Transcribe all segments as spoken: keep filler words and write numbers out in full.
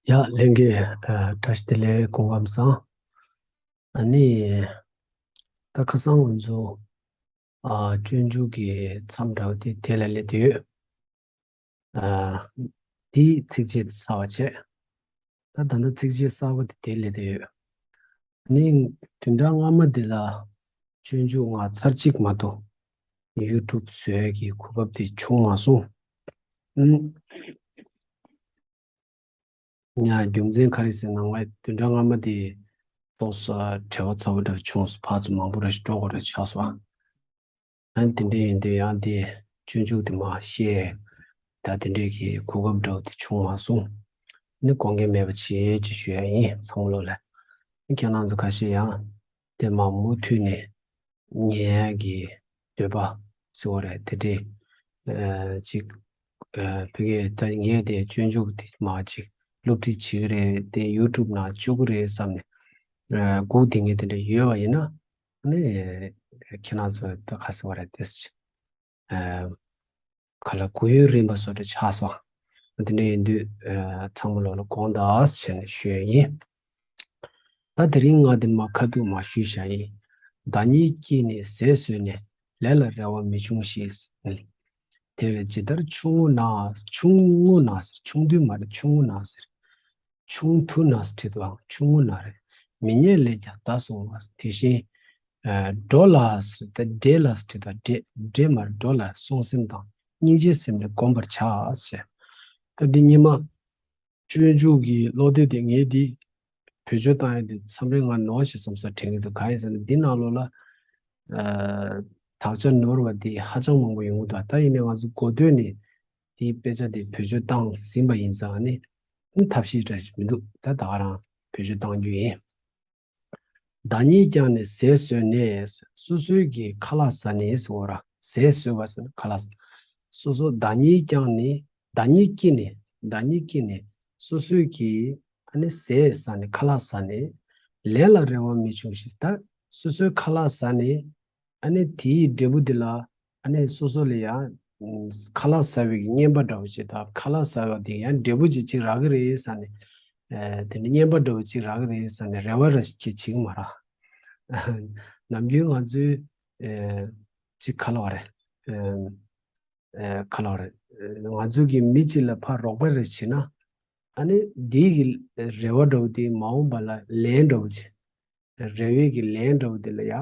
ཡ་ལྷན་རྒྱས། ཨ་བཀྲ་ཤིས་བདེ་ལེགས། སྐུ་ཁམས་བཟང་། ཨ་ནི་ད་ཁ་སང་ང་ཚོ་ཨ་སྤྱོད་འཇུག་གི་མཚམས་འདྲ་བ་དེ་དེ་ལ་སླེབས་བསྡད་ཡོད། ཨ་དེའི་ཚིགས་བཅད་དེ་ཚར་བ་བྱས། ད་ད་ལྟ་ཚིགས་བཅད་གསར་པ་དེ་དེ་སླེབས་བསྡད་ཡོད། ཨ་ནི་བདུན་ཕྲག་སྔ་མ་དེ་ལ་སྤྱོད་འཇུག་ང་ཚར་གཅིག་མ་གཏོགས་ཡུ་ཊུབ་བཟོ་ཡས་ཀྱི་གོ་སྐབས་དེ་བྱུང་མ་སོང་། ཨ་ཡ་རྒྱུ་མཚན་ག་རེ་ཟེར་ན། ང་བདུན་ཕྲག་སྔ་མ་དེ་ཏོག་ཙམ་བྲེལ་བ་ཚ་པོ་འདྲ་བྱུང་སོང་། ཕར་ཚུར་མང་པོ་འདྲ་ཞིག་འགྲོ་དགོས་འདྲ་ཆགས་སོང་། ཨ་ནི་དེ་འདྲ་ཡིན་དུས་ཡང་དེ་སྤྱོད་འཇུག་དེ་མར་བཤད་ད་དེ་འདྲའི་གི་གོ་སྐབས་འདྲ་བོ་དེ་བྱུང་མ་སོང་། ཨ་ནི་དགོངས་འགལ་མེད་པ་བྱེད་ཅེས་ཞུ་ཡ་ཡིན། ཚང་མ་ལོ་ལ། ཨ་ནི་ཁྱེད་རང་ཚོ་ཁ་ཤས་ཡང་དེ་མར་མུ་མཐུད་ནས་ཉན་ཡག་གི་འདོད་པ་ཟེར་བ་རེད། དེ་འདྲའི་ཨ་ཅིག་ཨ་ཕ་གིར་ད་ངས་དེ་སྤྱོད་འཇུག་དེ་མར་ཅིག་སློབ་ཁྲིད་བྱེད་ཀྱི་རེད། དེ་ཡུ་ཊུབ་ནང་བཅུག་གི་རེད་བསམ་ནས་ཨ་སྒུག་བསྡད་མཁན་དེ་འདྲ་ཡོད་པ་ཡིན་ན། ཨ་ནི་ཁྱེད་རང་ཚོ་ད་ག་ཟེར་བ་རེད། དེ་ཨ་ག་ལ་གུ་ཡངས་རིམ་པ་བཟོ་འདྲ་ཆགས་སོང་། དེ་འདྲ་ཡིན་དུས་ཨ་ཚང་མ་ལོ་ལ་དགོངས་དག་ཟེར་ནས་ཞུ་ཡ་ཡིན། ད་དེ་རིང་ང་འདི་མར་ཁ་ཐུག་མར་ཞུས་བཞག་ཡིན། བདག་ཉིད་ཀྱིས་ནི་ཟས་ཟོས་ནས། ལས་ལ་རེ་བ་མི་འབྱུང་ཞེས། དེ་བས་ཇི་ལྟར་ཆུང་ངུ་ན། ཆུང་ངུ་ན་ཟེར། ཆུང་དུས་མ་རེད། ཆུང་ངུ་ན་ཟེར། ཆུང་དུས་ན་ཟེར་བྲིས་འདུག་ཨང་། ཆུང་ངུ་ན་རེད། མི་རྙེད་ལས་ཀྱང་བདག་བསྲུང་བ། དེ་བཞིན་ཨ་འགྲོ་ལ་ཟེར། ད་འདྲེ་ལ་ཟེར་བྲིས་འདུག་འདྲེ་འདྲེ་མ་རེད། འགྲོ་ལ་བསྲུང་སེམས་དང་། སྙིང་རྗེའི་སེམས་ནི་བསྒོམ་པར་བྱ་ཞེས། ད་འདི་སྔོན་མ་སྤྱོད་འཇུག་གི་ཀློག་དེབ་དེ་ངས་འདི་བེད་སྤྱོད་བཏང་ཡ་དེ་མཚམས་རེ་ང་ནོར་བ་ཞིག་བསམ་ས་དྲན་གྱི་འདུག་གང་ཡིན་ཟེར་ན་འདི་ནང་ལོགས་ལ་ཨ་དག་ཆ་ནོར་བ་དེ་ཧ་ཅང་མང་པོ་ཡོང་གི་འདུག་ད་ཡིན་ནའི་ང་ཚོ་གོ་ཐོས་ནས་དེའི་དཔེ་ཆ་དེ་བེད་སྤྱོད་བཏང་ཟིན་པ་ཡིན་ཙང་ནི་ནི་ཐབས་ཤེས་འདྲ་ཞིག་མི་འདུག་ད་ད་ག་རང་བེད་སྤྱོད་གཏང་རྒྱུ་ཡིན། བདག་ཉིད་ཀྱང་ནི་ཟས་ཟོས་ནས། སོ་སོའི་གི་ཁ་ལག་ཟ་ནས་ཟེར་བ་ར། ཟས་ཟོས་པ་ཟེར་ན་ཁ་ལག་ཟ། སོ་སོ་བདག་ཉིད་ཀྱང་ནི། བདག་ཉིད་ཀྱིས་ནི། བདག་ཉིད་ཀྱིས་ནི་སོ་སོའི་གི་ཨ་ནི་ཟས་ཟ་ནས་ཁ་ལག་ཟ་ནས། ལས་ལ་རེ་བ་མི་འབྱུང་ཞེས། ད་སོ་སོའི་ཁ་ལག་ཟ་ནས་ཨ་ནི་དེའི་འབྲས་བུ་དེ་ལ་ཨ་ནི་སོ་སོ་ལ་ཡང་ཁ་ལག་ཟ་བའི་གི་རྔན་པ་འདྲ་བོ་ཞིག་དང་། ཁ་ལག་ཟ་བ་དེ་ཡང་འབྲས་བུ་ཅིག་ཅིག་རག་གི་རེད་བསམ་ནས། ཨ་དེ་ནི་རྔན་པ་འདྲ་བོ་ཅིག་རག་གི་རེད་བསམ་ནས་རེ་བ་ར་ཞིག་བྱེད་ཀྱི་མ་རེད། ནམ་རྒྱུན་ང་ཚོའི་ཨ་ཅིག་ག་ལབ་དགོས་རེད། ཨ་ག་ལབ་དགོས་རེད། ང་ཚོའི་གི་མི་གཅིག་ལ་ཕར་རོགས་པ་རེ་བྱེད་ན། ཨ་ནི་དེའི་གི་རེ་བ་འདྲ་བོ་དེ་མ་འོངས་པ་ལ་ལན་འདྲ་བོ་ཅིག་རེ་བའི་གི་ལན་འདྲ་བོ་དེ་ལ་ཡ་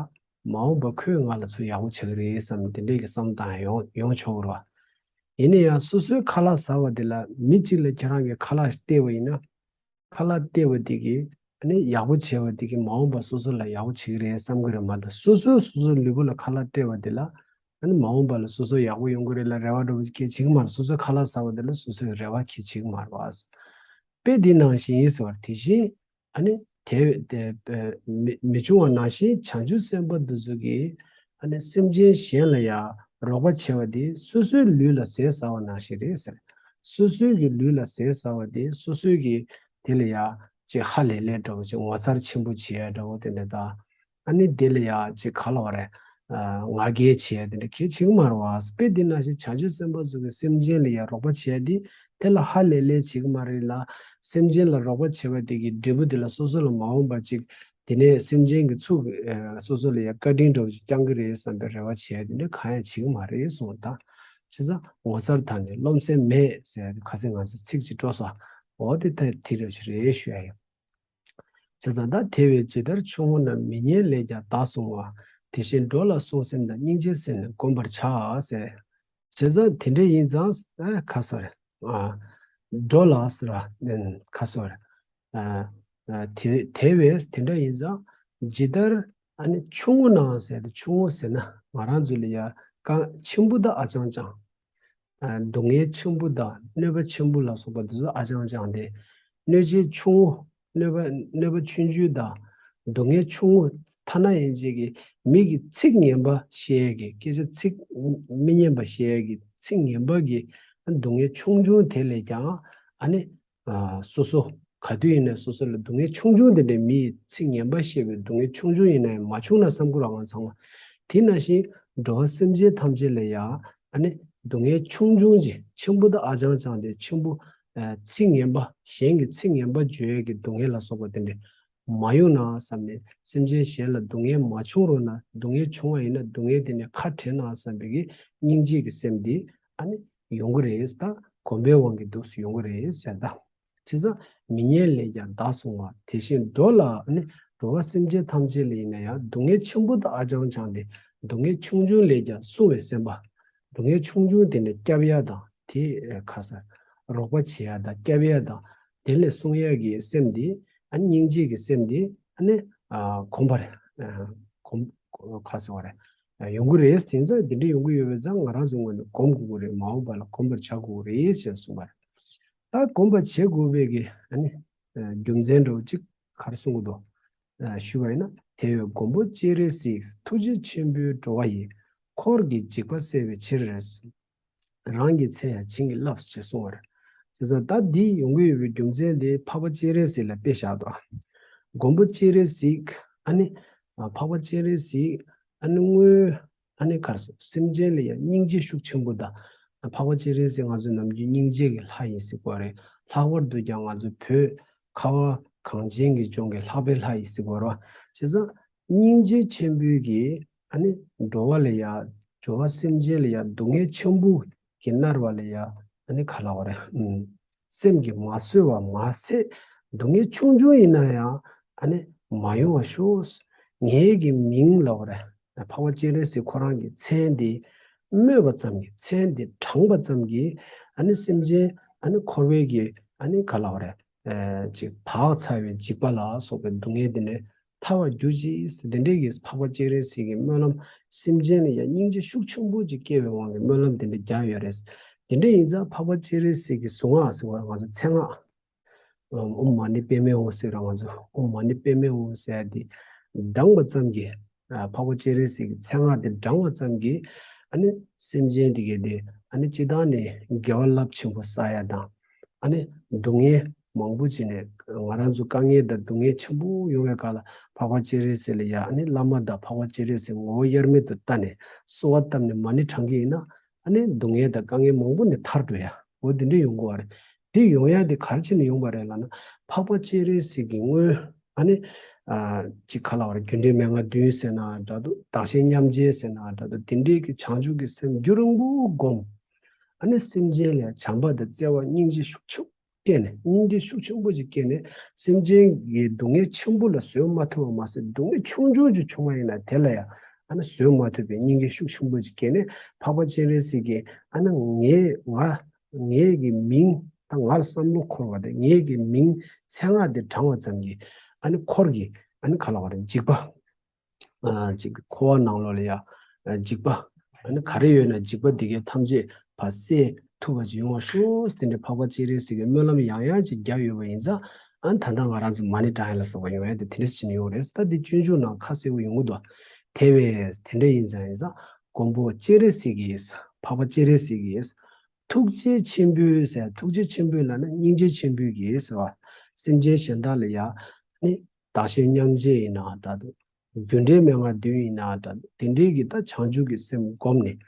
མ་འོངས་པ་ཁོས་ང་ལ་ཚུར་ཡག་པོ་བྱེད་ཀྱི་རེད་བསམ་དེ་འདྲའི་གི་བསམ་སྟངས་ཡོང་ཡོང་ཆོག་གི་རེད་བ། ཡིན་ན་ཡང་སོ་སོའི་ཁ་ལག་ཟ་བ་དེ་ལ་མི་གཅིག་ལ་ཁྱེད་རང་གི་ཁ་ལག་སྟེར་བ་ཡིན་ན། ཁ་ལག་སྟེར་བ་དེ་གིས་ཨ་ནི་ཡག་པོ་བྱས་པ་དེ་གིས་མ་འོངས་པ་སོ་སོ་ལ་ཡག་པོ་བྱེད་ཀྱི་རེད་བསམ་གྱི་རེད་མ་གཏོགས། སོ་སོས་སོ་སོའི་ལུས་པོ་ལ་ཁ་ལག་སྟེར་བ་དེ་ལ་ཨ་ནི་མ་འོངས་པ་ལ་སོ་སོ་ཡག་པོ་ཡོང་གི་རེད་ལ་རེ་བ་འདྲ་བོ་ཅིག་བྱེད་ཀྱི་མ་རེད། སོ་སོའི་ཁ་ལག་ཟ་བ་དེ་ལ་སོ་སོས་རེ་བ་བྱེད་ཀྱི་མ་རེད་བ། དཔེ་འདི་ནང་བཞིན་ཟེར་བ་དེ་བཞིན། ཨ་ནི་དེ་དེ་མི་མི་འབྱུང་བ་ནང་བཞིན་བྱང་ཆུབ་སེམས་དཔའ་འདི་ཚོ་གིས་ཨ་ནི་སེམས་ཅན་གཞན་ལ་ཡང་རོགས་པ་བྱས་པ་དེ་སོ་སོའི་ལུས་ལ་ཟས་ཟ་བ་ནང་བཞིན་རེད་ཟེར། སོ་སོའི་གི་ལུས་ལ་ཟས་ཟ་བ་དེ་སོ་སོའི་གི་དེ་ལ་ཡང་ཅིག་ཧ་ལས་ལས་འདྲ་བོ་ཅིག་ངོ་མཚར་ཆེན་པོ་བྱེད་ཡ་འདྲ་བོ་དེ་འདྲ་དང་། ཨ་ནི་དེ་ལ་ཡང་ཅིག་ག་ལབ་དགོས་རེད། ང་རྒྱལ་བྱེད་ཡ་དེ་འདྲ་གལ་ཆེ་གི་མ་རེད་བ། དཔེ་འདི་ནང་བཞིན་བྱང་ཆུབ་སེམས་དཔའ་ཚོ་གི་སེམས་ཅན་ལ་ཡང་རོགས་པ་བྱེད་ཡ་དེ་དེ་ལ་ཧ་ལས་ལས་བྱེད་ཀྱི་མ་རེད་ལ། སེམས་ཅན་ལ་རོགས་པ་བྱེད་པ་དེ་གི་འབྲས་བུ་དེ་ལ་སོ་སོ་ལ་མ་འོངས་པ་ཅིག་དེ་ནས་སེམས་ཅན་གྱི་ཚུར་ཨ་སོ་སོ་ལ་ཡང་བཀའ་དྲིན་འདྲ་བོ་ཅིག་བསྐྱང་གི་རེད་བསམ་པའི་རེ་བ་བྱེད་ཡ་དེ་འདྲ་གང་ཡང་བྱེད་ཀྱི་མ་རེད་གསུངས་པ་དང་། བྱས་ཙང་ངོ་མཚར་དང་ནི་རློམ་སེམས་མེད་ཟེར་ཡ་དེ་ཁ་སང་ང་ཚོ་ཚིག་ཅིག་སྤྲོ་སོང་། འོ་དེ་ད་དེ་རེད་ཞུ་ཡ་ཡིན། བྱས་ཙང་ད་དེ་བས་ཇི་ལྟར་ཆུང་ངུ་ན། མི་རྙེད་ལས་ཀྱང་བདག་བསྲུང་བ། དེ་བཞིན་འགྲོ་ལ་བསྲུང་སེམས་དང་། སྙིང་རྗེའི་སེམས་ནི་བསྒོམ་པར་བྱ་ཟེར། བྱས་ཙང་དེ་འདྲ་ཡིན་ཙང་ཨ་ཁ་སོ་རེ། ཨ་འགྲོ་ལ་ཟེར་བ་ཁ་སོ་རེ། ཨ་ཨ་དེ་དེ་བས་དེ་འདྲ་ཡིན་ཙང་ཇི་ལྟར་ཨ་ནི་ཆུང་ངུ་ན་ཟེར་ཏེ། ཆུང་ངུ་ཟེར་ན་ང་རང་ཚོ་ལ་ཡ་གང་ཆེན་པོ་དང་ཨ་ཅང་ཅང་། སྡུག་བསྔལ་ཆེན་པོ་དང་གནོད་པ་ཆེན་པོ་ལ་སོགས་པ་འདི་ཚོ་ཨ་ཅང་ཅང་སྟེ། གནོད་བྱེད་ཆུང་ངུ། གནོད་པ་གནོད་པ་ཆུང་ཆུང་དང་སྡུག་བསྔལ་ཆུང་ངུ། ཐ་ན་ཡན་ཆད་ཀྱི་མི་གི་ཚིག་ངན་པ་བཤད་ཡས་ཀྱི་སྐད་ཆ། ཚིག་མི་སྙན་པ་བཤད་ཡས་ཀྱི་ཚིག་ངན་པ་གི་སྡུག་བསྔལ་ཆུང་ཆུང་དེ་ལས་ཀྱང་ཨ་ནི། ཨ་སོ་སོ་ག་དུས་ཡིན་ན་སོ་སོ་ལ་སྡུག་བསྔལ་ཆུང་ཆུང་དེ་འདྲའི་མི་ཡི་ཚིག་ངན་པ་བཤད་པའི་སྡུག་བསྔལ་ཆུང་ཆུང་ཡིན་ན་ཡང་མ་བྱུང་ན་བསམ་གྱི་རེད་ང་ཚང་མ། དེ་ནང་བཞིན་འགྲོ་བ་སེམས་ཅན་ཐམས་ཅད་ལ་ཡང་ཨ་ནི་སྡུག་བསྔལ་ཆུང་ཆུང་ཅིག་ཆེན་པོ་དང་ཨ་ཅང་ཅང་དེ་ཆེན་པོ་ ཚིག་ངན་པ་གཞན་གྱི་ཚིག་ངན་པ་བརྗོད་ཡས་ཀྱི་སྡུག་བསྔལ་ལ་སོགས་པ་དེ་འདྲ་མ་ཡོང་ན་བསམ་ནས། སེམས་ཅན་གཞན་ལ་སྡུག་བསྔལ་མ་བྱུང་རུང་ན། སྡུག་བསྔལ་བྱུང་བ་ཡིན་ན་སྡུག་བསྔལ་དེ་ནས་ཁ་བྲལ་ན་བསམ་པའི་གི་སྙིང་རྗེ་གི་སེམས་དེ་ཨ་ནི་ཡོང་གི་རེད། ད་གོམས་པའི་དབང་གིས་འདུག་སེ་ཡོང་གི་རེད་ཟེར། ད་བྱས་ཙང་མི་ཉན་ལས་ཀྱང་བདག་བསྲུང་བ། དེ་བཞིན་འགྲོ་ལ་ཨ་ནི་འགྲོ་བ་སེམས་ཅན་ཐམས་ཅད་ལ་ཡིན་ན་ཡང་སྡུག་བསྔལ་ཆེན་པོ་དང་ཨ་ཅང་ཅང་དེ། སྡུག་བསྔལ་ཆུང་ཆུང་ལས་ཀྱང་བསྲུང་བའི་སེམས་པ། སྡུག་བསྔལ་ཆུང་ཆུང་དེ་ནས་སྐྱོབ་ཡ་དང་དེ་ཁ་ས་རོགས་པ་བྱེད་ཡ་དང་སྐྱོབ་ཡ་དང་དེ་ལས་བསྲུང་ཡ་གི་སེམས་དེ། ཨ་ནི་སྙིང་རྗེ་གི་སེམས་དེ་ཨ་ནི་ཨ་གོམས་པར་ཨ་གོམས་ཁ་ས་བ་རེད། ཡོང་གི་རེད། དེང་སང་འདི་འདྲ་ཡོང་གི་ཡོད་པའི་ཙང་ང་རང་ཚོའི་ངོས་ནས་གོམས་དགོས་ཀྱི་རེད། མ་འོངས་པ་ལ་གོམས་པར་བྱ་དགོས་ཀྱི་རེད་ཅེས་གསུངས་པ་རེད། ད་གོམས་པར་བྱེད་དགོས་པའི་གི་ཨ་ནི་རྒྱུ་མཚན་འདྲ་བོ་གཅིག་ག་རེ་གསུང་གི་འདུག་ཞུས་པ་ཡིན་ན། དེ་བས་མགོན་པོ་སྤྱན་རས་གཟིགས། ཐུགས་རྗེ་ཆེན་པོས་འགྲོ་བ་ཡི། འཁོར་གྱི་འཇིགས་པ་སེལ་བའི་ཕྱིར། རང་གི་མཚན་ཡང་བྱིན་གྱིས་བརླབས་ཞེས་གསུངས་པ་རེད། བྱས་ཙང་ད་འདི་ཡོང་གི་ཡོད་པའི་རྒྱུ་མཚན་དེ་འཕགས་པ་སྤྱན་རས་གཟིགས་ལ་དཔེ་བཞག་འདུག་མགོན་པོ་སྤྱན་རས་གཟིགས་ཨ་ནི་འཕགས་པ་སྤྱན་རས་གཟིགས་ཨ་ནི་སྔོན་ཨ་ནི་ག་རེ་ཟེར། སེམས་ཅན་ལ་ཡང་སྙིང་རྗེ་ཤུགས་ཆེན་པོ་དང་། འཕགས་པ་སྤྱན་རས་གཟིགས་ང་ཚོ་ནམ་རྒྱུན་སྙིང་རྗེ་གི་ལྷ་ཡིན་ཟེར་གོ་རེད། ལྷག་པར་དུ་ཀྱང་ང་ཚོ་བོད་ཁ་བ་གངས་ཅན་གྱི་ལྗོངས་ཀྱི་ལྷག་པའི་ལྷ་ཡིན་ཟེར་གོ་རེད་བ། བྱས་ཙང་སྙིང་རྗེ་ཆེན་པོའི་གི་ཨ་ནི་འགྲོ་བ་ལ་ཡ། འགྲོ་བ་སེམས་ཅན་ལ་ཡ་སྡུག་བསྔལ་ཆེན་པོ་གི་མནར་བ་ལ་ཡ་ཨ་ནི་ག་ལབ་དགོས་རེད། ཨུམ། སེམས་ཀྱིས་མ་བཟོད་པ་མ་ཟད། སྡུག་བསྔལ་ཆུང་ཆུང་ཡིན་ན་ཡང་ཨ་ནི་མ་ཡོང་བ་ཤོག་ངེད་ཀྱི་མིང་ལབ་དགོས་རེད། འཕགས་པ་སྤྱན་རས་གཟིགས་ཁོ་རང་གི་མཚན་དེ་སྨོས་པ་ཙམ་གྱིས། མཚན་དེ་བགྲངས་པ་ཙམ་གྱིས་ཨ་ནི་སེམས་ཅན་ཨ་ནི་འཁོར་བའི་གི་ཨ་ནི་ག་ལབ་དགོས་རེད། ཨེ་ཅིག་བག་ཚ་བའི་འཇིགས་པ་ལ་སོགས་པའི་སྡུག་བསྔལ་དེ་ནས་ཐར་བར་གྱུར་ཅིག་ཟེར། དེ་འདྲའི་གི་འཕགས་པ་སྤྱན་རས་གཟིགས་ཀྱི་སྨོན་ལམ། སེམས་ཅན་ལ་ཡང་སྙིང་རྗེ་ཤུགས་ཆེན་པོ་ཅིག་སྐྱེ་བའི་དབང་གིས་སྨོན་ལམ་དེ་འདྲ་རྒྱག་ཡོད་རེད། དེ་འདྲ་ཡིན་ཙང་འཕགས་པ་སྤྱན་རས་གཟིགས་ཀྱི་གཟུངས་སྔགས་ཟེར་བ་ང་ཚོ་མཚན་སྔགས། ཨོཾ་མ་ཎི་པདྨེ་ཧཱུྃ་ཟེར་ར། ང་ཚོ་ཨོཾ་མ་ཎི་པདྨེ་ཧཱུྃ་ཟེར་ཡ་དེ་བགྲངས་པ་ཙམ་གྱིས། ཨ་འཕགས་པ་སྤྱན་རས་གཟིགས་ཀྱི་མཚན་སྔགས་དེ་བགྲངས་པ་ཙམ་གྱིས་ཨ་ནི་སེམས་ཅན་དེ་གའི་དེ་ཨ་ནི་སྤྱིར་བཏང་ནས་དགེ་བ་རླབས་ཆེན་པོ་བསགས་ཡ་དང་། ཨ་ནི་སྡུག་བསྔལ་མང་པོ་ཅིག་ནས་ང་རང་ཚོ་དཀའ་ངལ་དང་སྡུག་བསྔལ་ཆེན་པོ་ཡོང་བའི་སྐབས་ལ་འཕགས་པ་སྤྱན་རས་གཟིགས་ལ་ཡ། ཨ་ནི་བླ་མ་དང་འཕགས་པ་སྤྱན་རས་གཟིགས་ངོ་བོ་དབྱེར་མེད་དུ་བལྟ་ནས་གསོལ་བ་བཏབ་ནས་མ་ཎི་བགྲང་གི་ཡིན་ན། ཨ་ནི་སྡུག་བསྔལ་དང་དཀའ་ངལ་མང་པོ་ནས་ཐར་འགྲོ་ཡ། འོ་དེ་འདྲ་ཡོང་གི་ཡོད་རེད། དེ་ཡོང་ཡ་དེ་ག་རེ་བྱས་ནས་ཡོང་བ་རེད་ལབ་ན། འཕགས་པ་སྤྱན་རས་གཟིགས་ཀྱི་སྔོན་ཨ་ནི་ཨ་ཅིག་ག་ལབ་དགོས་རེད། རྒྱུ་འབྲས་མན་ངག་བདུན་ཟེར་ན་འདྲ་འདུག་བདག་གཞན་མཉམ་བརྗེ་ཟེར་ན་འདྲ་འདུག་དེ་འདྲའི་གི་བྱང་ཆུབ་ཀྱི་སེམས་རྒྱུན་རིང་པོ་བསྒོམ། ཨ་ནི་སེམས་ཅན་ལ་བྱམས་པ་དང་བརྩེ་བ་སྙིང་རྗེ་ཤུགས་ཆེན་སྐྱེས་ནས། སྙིང་རྗེ་ཤུགས་ཆེན་པོ་ཞིག་སྐྱེས་ནས། སེམས་ཅན་གྱི་སྡུག་བསྔལ་ཆེན་པོ་ལ་བཟོད་མ་ཐུབ་པ་མ་ཟད། སྡུག་བསྔལ་ཆུང་ཆུང་ཅིག་བྱུང་བ་ཡིན་ན་དེ་ལ་ཡང་ཨ་ནི་བཟོད་མ་ཐུབ་པའི་སྙིང་རྗེ་ཤུགས་ཆེན་པོ་ཞིག་སྐྱེས་ནས། འཕགས་པ་སྤྱན་རས་གཟིགས་ཀྱིས་ཨ་ནི་ངས་ང་ངེད་ཀྱི་མིང་། ད་ང་ལ་བསམ་བློ་འཁོར་བ་དེ། ངེད་ཀྱི་མིང་མཚན་སྔགས་དེ་བགྲངས་པ་ཙམ་གྱིས་ཨ་ནི་འཁོར་གྱི་ཨ་ནི་ག་ལབ་དགོས་རེད། འཇིགས་པ། ཨ་ཅིག་འཁོར་བ་ནང་ལོགས་ལ་ཡ་ཨ་འཇིགས་པ་ཨ་ནི་ག་རེ་ཡོད་ན་འཇིགས་པ་འདི་གའི་ཐམས་ཅད་ཕར་སེལ་ཐུབ་པ་ཅིག་ཡོང་བ་ཤོག་དེ་འདྲའི་འཕགས་པ་སྤྱན་རས་གཟིགས་ཀྱི་སྨོན་ལམ་ཡང་ཡང་ཅིག་བརྒྱབ་ཡོད་པ་ཡིན་ཙང་། ཨ་ནི་ད་ལྟ་ང་རང་ཚོ་མ་ཎི་བགྲང་ཡ་ལ་སོགས་པ་ཡོང་ཡ་དེ་དེ་འདྲ་ཞིག་ནས་ཡོང་རེད། ད་འདི་སྤྱོད་འཇུག་ནང་ཁ་གསལ་པོ་ཡོང་གི་འདུག་དེ་བས་དེ་འདྲ་ཡིན་ཙང་ཡིན་ཙང་མགོན་པོ་སྤྱན་རས་གཟིགས་ཀྱིས། འཕགས་པ་སྤྱན་རས་གཟིགས་ཀྱིས། ཐུགས་རྗེ་ཆེན་པོས་ཟེར། ཐུགས་རྗེ་ཆེན་པོས་ལབ་ན་སྙིང་རྗེ་ཆེན་པོས་ཀྱིས་ཟེར་བ། སེམས་ཅན་གཞན་དག་ལ་ཡ་ནི་བདག་གཞན་མཉམ་བརྗེ་ཡིན་ན་འདྲ་འདུག་རྒྱུ་འབྲས་མན་ངག་བདུན་ཡིན་ན་འདྲ་འདུག་དེ་འདྲའི་གི་ད་བྱང་ཆུབ་ཀྱི་སེམས་བསྒོམས་ནས།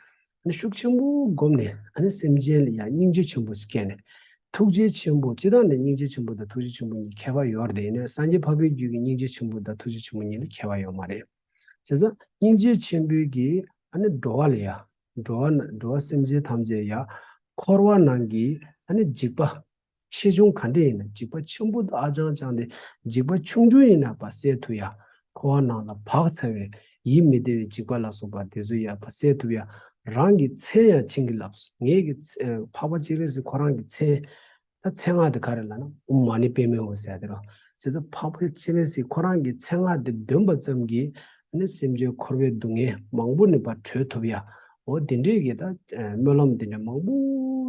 ཨ་ནི་ཤུགས་ཆེན་པོ་བསྒོམས་ནས། ཨ་ནི་སེམས་ཅན་ལ་ཡང་སྙིང་རྗེ་ཆེན་པོ་ཞིག་སྐྱེས་ནས། ཐུགས་རྗེ་ཆེན་པོ། སྤྱིར་བཏང་ནས་སྙིང་རྗེ་ཆེན་པོ་དང་ཐུགས་རྗེ་ཆེན་པོ་གཉིས་ཁྱད་པར་ཡོད་རེད། ཡིན་ནའི་སངས་རྒྱས་འཕགས་པའི་རྒྱུད་ཀྱི་སྙིང་རྗེ་ཆེན་པོ་དང་ཐུགས་རྗེ་ཆེན་པོ་གཉིས་ལ་ཁྱད་པར་ཡོད་མ་རེད། བྱས་ཙང་སྙིང་རྗེ་ཆེན་པོའི་གིས་ཨ་ནི་འགྲོ་བ་ལ་ཡ། འགྲོ་བ་ན་འགྲོ་བ་སེམས་ཅན་ཐམས་ཅད་ཡ། འཁོར་བ་ནང་གི་ཨ་ནི་འཇིགས་པ། ཆེ་ཆུང་ག་འདྲ་ཡིན་ན། འཇིགས་པ་ཆེན་པོ་དང་ཨ་ཅང་ཅང་དེ། འཇིགས་པ་ཆུང་ཆུང་ཡིན་ན་ཕར་སེལ་ཐུབ་ཡ། འཁོར་བ་ནང་ལ་བག་ཚ་བའི་ཡིད་མི་བདེ་བའི་འཇིགས་པ་ལ་སོགས་པ་དེ་ཚོ་ཡ་ཕར་སེལ་ཐུབ་ཡ། རང་གི་མཚན་ཡང་བྱིན་གྱིས་བརླབས། ངེད་ཀྱི་མཚན། འཕགས་པ་སྤྱན་རས་གཟིགས་ཁོ་རང་གི་མཚན། ད་མཚན་སྔགས་དེ་ག་རེ་ལབ་ན་ཨོཾ་མ་ཎི་པདྨེ་ཧཱུྃ་ཟེར་ཡ་དེ་རེད། བྱས་ཙང་འཕགས་པ་སྤྱན་རས་གཟིགས་ཁོ་རང་གི་མཚན་སྔགས་དེ་འདོན་པ་ཙམ་གྱིས་ནི་སེམས་ཅན་འཁོར་བའི་སྡུག་བསྔལ་མང་པོ་ནས་ཕར་གྲོལ་ཐུབ་ཡ། འོ་དེ་འདྲའི་གི་ད་སྨོན་ལམ་དེ་འདྲ་མང་པོ་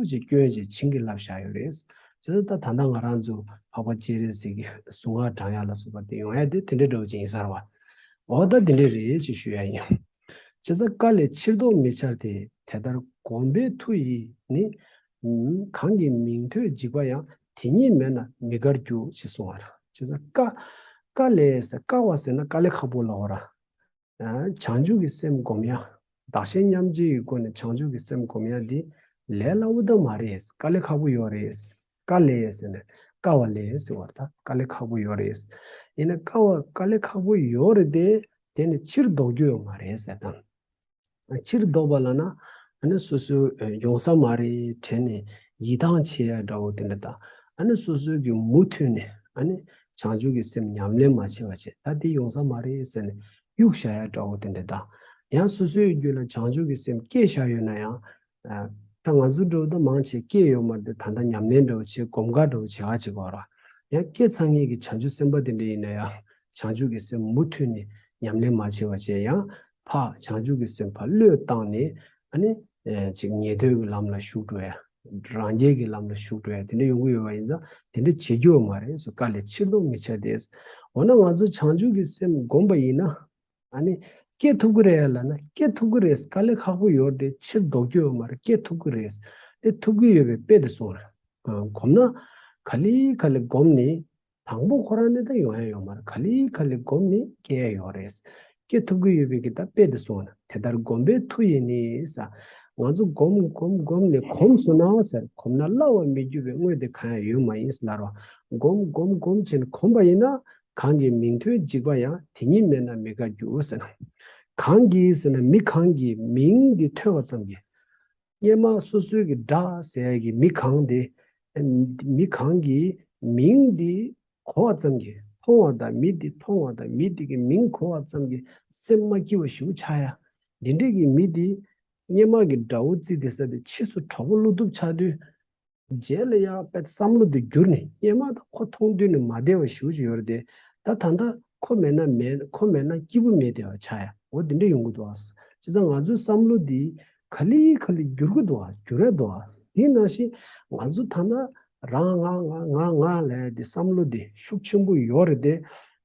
ཞིག་སྐྱོན་ཅིག་བྱིན་གྱིས་བརླབས་བཞག་ཡོད་རེད། བྱས་ཙང་ད་ད་ལྟ་ང་རང་ཚོ་འཕགས་པ་སྤྱན་རས་གཟིགས་ཀྱི་གཟུངས་སྔགས་བགྲང་ཡ་ལ་སོགས་པ་དེ་ཡོང་ཡ་དེ་དེ་འདྲ་འདྲ་བོ་ཅིག་ཡིན་ས་རེད་བ། འོ་ད་དེ་འདྲ་རེད་ཅེས་ཞུ་ཡ་ཡིན། བྱས་ཙང་བཀའ་ལས་ཕྱིར་ལྡོག་མི་འཆར་ཏེ། དེ་ལྟར་གོམས་པའི་མཐུ་ཡིས་ནི། གང་གི་མིང་ཐོས་འཇིགས་པ་ཡང་། དེ་ཉིད་མེད་ན་མི་དགར་རྒྱུ། ཞེས་གསུངས་པ་རེད། བྱས་ཙང་བཀའ། བཀའ་ལས་ཟེར། བཀའ་བ་ཟེར་ན་དཀའ་ལས་ཁག་པོ་ལབ་པ་རེད། བྱང་ཆུབ་ཀྱི་སེམས་སྒོམ་ཡ། བདག་གཞན་མཉམ་བརྗེའི་སྒོ་ནས་བྱང་ཆུབ་ཀྱི་སེམས་སྒོམ་ཡ་འདི་ལས་སླ་བོ་ད་མ་རེད། དཀའ་ལས་ཁག་པོ་ཡོད་རེད། དཀའ་ལས་ཟེར་ནས་དཀའ་བ་ལས་ཟེར་བ་ད་དཀའ་ལས་ཁག་པོ་ཡོད་རེད། ཡིན་ན་དཀའ་བ་དཀའ་ལས་ཁག་པོ་ཡོད་རེད་དེ། དེ་ནི་ཕྱིར་ལྡོག་རྒྱུ་ཡོད་མ་རེད་ཟེར་དང་། ཕྱིར་ལྡོག་པ་ལབ་ན། ཨ་ནི་སོ་སོའི་ཡོང་ས་མ་རེད་དྲན་ནས་ཡིད་ཐང་ཆད་ཡ་འདྲ་བོ་དེ་འདྲ་དང་། ཨ་ནི་སོ་སོའི་གི་མུ་མཐུད་ནས་ཨ་ནི་བྱང་ཆུབ་ཀྱི་སེམས་ཉམས་ལེན་མ་བྱས་པ་བྱས་ད་དེ་ཡོང་ས་མ་རེད་ཟེར་ནས་གཡུག་བཞག་ཡ་འདྲ་བོ་དེ་འདྲ་དང་། ཡང་སོ་སོའི་རྒྱུད་ལ་བྱང་ཆུབ་ཀྱི་སེམས་སྐྱེས་བཞག་ཡོད་ན་ཡང་། ད་ང་ཚོ་འདྲ་བོ་ད་མང་ཆེ་སྐྱེས་ཡོད་མ་རེད་དེ། ད་ལྟ་ཉམས་ལེན་འདྲ་བོ་བྱས་གོམ་ཁ་འདྲ་བོ་བྱེད་ག་བྱེད་དགོས་ར། ཡང་སྐྱེས་ཚར་མཁན་གྱི་བྱང་ཆུབ་སེམས་དཔའ་དེ་འདྲ་ཡིན་ན་ཡང་བྱང་ཆུབ་ཀྱི་སེམས་མུ་མཐུད་ནས་ཉམས་ལེན་མ་བྱས་པ་བྱས་ཡང་ཕར་བྱང་ཆུབ་ཀྱི་སེམས་ཕར་བློས་བཏང་ནས་ཨ་ནི་ཅིག་ཉན་ཐོས་ཀྱི་ལམ་ལ་ཞུགས་འགྲོ་ཡ། རང་རྒྱལ་གྱི་ལམ་ལ་ཞུགས་འགྲོ་ཡ་དེ་འདྲ་ཡོང་གི་ཡོད་པ་ཡིན་ཙང་དེ་འདྲ་བྱེད་རྒྱུ་ཡོད་མ་རེད་སོ། དཀའ་ལས་ཕྱིར་ལྡོག་མི་བྱ་སྟེ། འོ་ན་ང་ཚོ་བྱང་ཆུབ་ཀྱི་སེམས་བསྒོམ་པ་ཡིན་ན། ཨ་ནི་སྐྱེ་ཐུབ་ཀྱི་རེད་ལབ་ན་སྐྱེ་ཐུབ་ཀྱི་རེད། དཀའ་ལས་ཁག་པོ་ཡོད་རེད་དེ་ཕྱིར་ལྡོག་རྒྱུ་ཡོད་མ་རེད། སྐྱེ་ཐུབ་ཀྱི་རེད། དེ་ཐུབ་ཀྱི་ཡོད་པའི་དཔེ་དེ་གསུངས་རེད། གོམས་ན་ག་ལེ་ག་ལེ་བསྒོམས་ནས་དང་པོ་ཁོ་རང་ནས་ད་ཡོང་ཡ་ཡོད་མ་རེད། ག་ལེ་ག་ལེ་བསྒོམས་ནས་སྐྱེ་ཡ་ཡོད་རེད། སྐྱེ་ཐུབ་ཀྱི་ཡོད་པའི་གི་ད་དཔེ་དེ་གསུངས་ན་དེ་ལྟར་བསྒོམས་པས་མཐུ་ཡིས་ནི་ཟེར། ང་ཚོ་བསྒོམས་བསྒོམས་བསྒོམས་ནས་གོམས་སོང་ན་ཟེར། གོམས་ན་སླ་བར་མི་འགྱུར་བའི་དངོས་དེ་གང་ཡང་ཡོད་མ་ཡིན་ཟེར་ལབ་རོ། བསྒོམས་བསྒོམས་བསྒོམས་བྱས་ནས་གོམས་པ་ཡིན་ན། གང་གིས་མིང་ཐོས་འཇིགས་པ་ཡང་། དེ་ཉིད་མེད་ན་མི་དགའ་འགྱུར་ཟེར་ན། གང་གིས་ཟེར་ན་མི་གང་གིས་མིང་འདི་ཐོས་པ་ཙམ་གྱིས། སྔོན་མ་སོ་སོའི་གི་དགྲ་ཟེར་ཡ་གི་མི་གང་དེ། མི་གང་གིས་མིང་འདི་གོ་བ་ཙམ་གྱིས་མཐོང་བ་དང་མི་འདི་མཐོང་བ་དང་མི་འདི་གི་མིང་གོ་བ་ཙམ་གྱིས་སེམས་མ་སྐྱིད་པ་ཞེ་པོ་ཆགས་ཡ། འདི་འདྲས་ཀྱི་མི་འདི་སྔོན་མ་གི་དགྲ་བོ་བརྩིས་ཏེ་ས་དེ་ཕྱིས་སུ་གྲོགས་པོ་བློ་སྟོབས་ཆགས་དུས། རྗེས་ལ་ཡང་དཔེ་བསམ་བློ་དེ་བསྒྱུར་ནས་སྔོན་མ་ད་ཁོ་མཐོང་དུས་ནས་མ་བདེ་བ་ཞེ་པོ་ཅིག་ཡོད་རེད་དེ། ད་ད་ལྟ་ཁོ་མེད་ན་མེད་ཁོ་མེད་ན་སྐྱིད་པོ་མེད་བདེ་བ་ཆགས་ཡ་འོ་དེ་འདྲ་ཡོང་གི་འདུག་ཨ། བྱས་ཙང་ང་ཚོའི་བསམ་བློ་འདི་ག་ལེ་ག་ལེ་བསྒྱུར་གི་འདུག་ཨ། བསྒྱུར་ཡ་འདུག་ཨ། དེ་ནང་བཞིན་ང་ཚོ་ད་ལྟ་རང་ང་ང་ང་ང་ལབ་ཡ་དེ་བསམ་བློ་དེ་ཤུགས་ཆེན་པོ་ཡོད་རེད་དེ།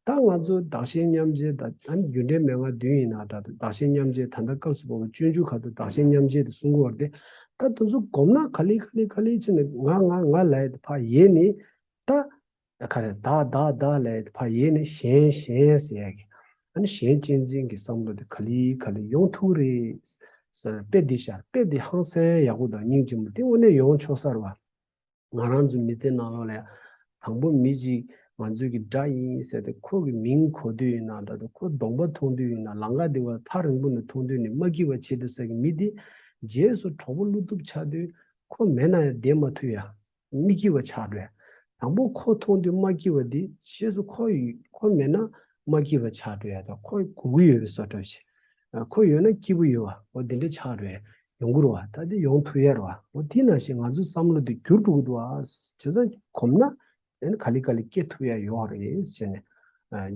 ད་ང་ཚོ་བདག་གཞན་མཉམ་བརྗེ་དང་ཨ་ནི་རྒྱུ་འབྲས་མན་ངག་བདུན་ཡིན་ན་འདྲ་དང་བདག་གཞན་མཉམ་བརྗེ་ད་ལྟ་སྐབས་སུ་བབ་པ་སྤྱོད་འཇུག་ཁག་ཏུ་བདག་གཞན་མཉམ་བརྗེ་དུ་གསུང་གི་ཡོད་རེད་དེ། ད་དེ་ཚོ་གོམས་ན་ག་ལེ་ག་ལེ་ག་ལེ་བྱས་ནས་ང་ང་ང་ལབ་ཡ་དེ་ཕར་ཡལ་ནས་ད་ག་རེ་བདག་བདག་བདག་ལབ་ཡ་དེ་ཕར་ཡལ་ནས་གཞན་གཞན་ཟེར་ཡ་གི་ཨ་ནི་གཞན་གཅེས་འཛིན་གྱི་བསམ་བློ་དེ་ག་ལེ་ག་ལེ་ཡོང་ཐུབ་རེད་ཟེར་དཔེ་འདི་ཤར་དཔེ་འདི་ཧང་སང་ཡག་པོ་དང་སྙིང་རྗེ་མོ་དེ་དངོས་གནས་ཡོང་ཆོག་ས་རེད་བ། ང་རང་ཚོའི་མི་ཚེ་ནང་ལོགས་ལ་ཡང་དང་པོ་མི་གཅིག་ང་ཚོའི་གི་དགྲ་ཡིན་ཟེར་ཏེ་ཁོ་གི་མིང་གོ་དུས་ཡིན་ན་འདྲ་འདུག་ཁོ་གདོང་པ་མཐོང་དུས་ཡིན་ན་ལམ་ཁ་འདི་བར་ཐག་རིང་པོ་ནས་མཐོང་དུས་ནས་མ་སྐྱིད་པ་བྱེད་དུ་ས་གི་མི་འདི་རྗེས་སུ་གྲོགས་པོ་བློ་སྟོབས་ཆགས་དུས་ཁོ་མེད་ན་ཡང་བསྡད་མ་ཐུབ་ཡ་མི་སྐྱིད་པ་ཆགས་འགྲོ་ཡ། དང་པོ་ཁོ་མཐོང་དུས་མ་སྐྱིད་པ་འདི་རྗེས་སུ་ཁོ་ཡི་ཁོ་མེད་ན་མ་སྐྱིད་པ་ཆགས་འགྲོ་ཡ་དང་ཁོ་དགོས་ཀྱི་ཡོད་པའི་བཟོ་འདྲ་བྱེད། ཁོ་ཡོད་ན་སྐྱིད་པོ་ཡོད་བ། འོ་དེ་འདྲ་ཆགས་རེད། ཡོང་གི་རེད་བ། ད་དེ་ཡོང་ཐུབ་ཡ་རེད་བ། འོ་དེ་ནང་བཞིན་ང་ཚོའི་བསམ་བློ་དེ་འགྱུར་འགྲོ་གི་འདུག་བ། བྱས་ཙང་གོམས་ན་ཨེ་ནི་ག་ལེ་ག་ལེ་སྐྱེ་ཐུབ་ཡ་ཡོད་རེད་ཟེར་ནས།